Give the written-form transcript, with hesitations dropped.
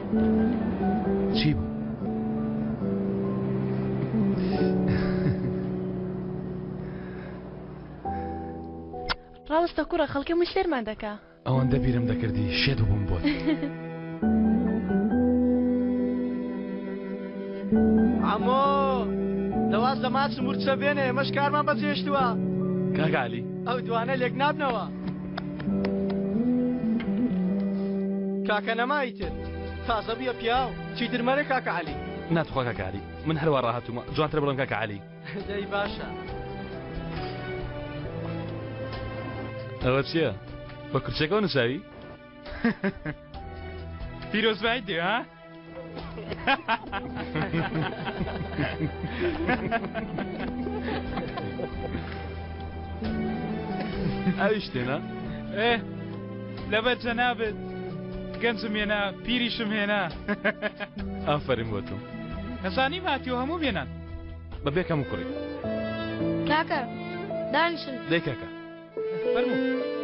چی بوو؟ ڕاوەستە کوڕە خەڵکە مووی سەیرمان دەکا. ئەوەندە بیرم دەکردی شێت بووم بۆت. عەمۆ دەواز لە ماچ مورچە بێنێ ئێمەش کارمان بەجێشتووە. کاک عەلی. ئەو دوانە لێک نابنەوە. کاکە نەما ئیتر تازە بوویە پیاو چیتر مەرێ کاکە عەلی. نا توخوا کاکە عەلی من هەروا ڕاهاتوومە جوانترە بڵێم کاکە عەلی. دەی باشە. ئەوە چییە؟ بە کورسیەکەوە نووساوی؟ پیرۆزبایی دێ ها؟ ئەویش تێنا؟ ئێ لەبەر جەنابت گەنجم هێنا پیریشم هێنا ئافەرین بۆ تۆ نەزانیم هاتیەوە هەموو بێنان بە بێ کەم و کوڕی کاکە دانیشن دەی کاکە فەرموو.